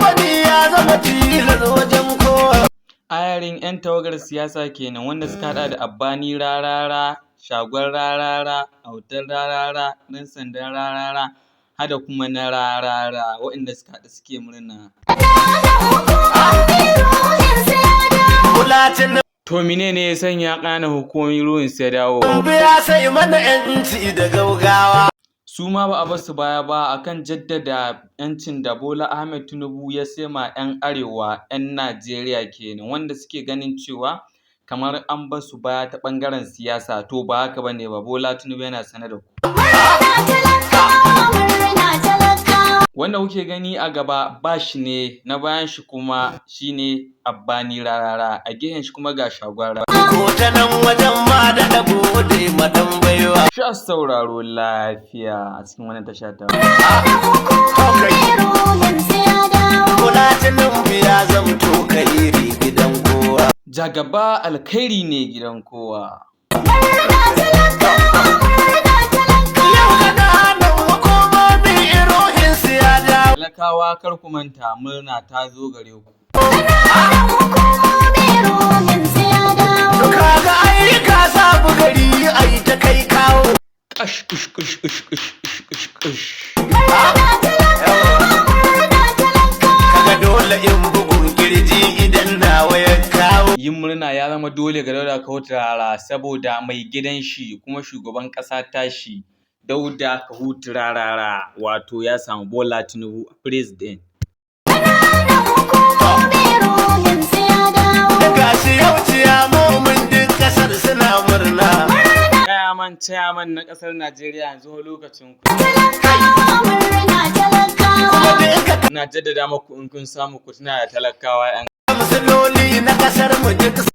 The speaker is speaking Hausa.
Wani ya zama tilas wajen kowa. Ayarin 'yan tawagar siyasa kenan wanda suka hada da Abbani Rarara, Shagon Rarara, Autan Rarara, Ɗan Sandan Rarara, hada kuma na Rarara waɗanda suka haɗu suke murna. Bola Tinubu To mene ne ya sanya ƙananan hukumomi ruhunsu ya dawo? ya sai mana 'yanci da gaugawa. Su ma ba a bar su baya ba a kan jaddada 'yancin da Bola Ahmed Tinubu ya sai ma 'yan Arewa 'yan Najeriya kenan, wanda suke ganin cewa kamar an bar su baya ta ɓangaren siyasa. To ba haka ba ne ba, Bola Tinubu yana sane da ku. Wanda kuke gani a gaba Bash ne, na bayan shi kuma shine Abbani Rarara, a gehen shi kuma ga Shagon Rarara. Ko ta nan wajen ma da gode madan baiwa. Sha sauraro lafiya a cikin wannan tasha ta. Bola Tinubu ya zamto kairi gidan kowa. Jagaba alkhairi ne gidan kowa. Yau ƙananan hukumomi ruhinsu ya dawo. Talakawa, kar ku manta, murna ta zo gare ku. Kaga ayyuka sabu gari ai ta kai kawo. Kash kush kush kush kush kush kush kush. Kaga dole in bugun kirji idan nawa ya kawo. Yin murna ya zama dole ga Dauda Kahutu Rarara saboda mai gidan shi kuma shugaban ƙasa tashi Dauda Kahutu Rarara, wato ya samu Bola Tinubu president. Gashi yau ciyamomin duk kasar suna murna. Chairman, chairman na ƙasar Najeriya, yanzu lokacin ku. Kuma duka Ina jaddada muku, in kun samu ku tuna da talakawa 'yan kamsiloli na kasar mu duk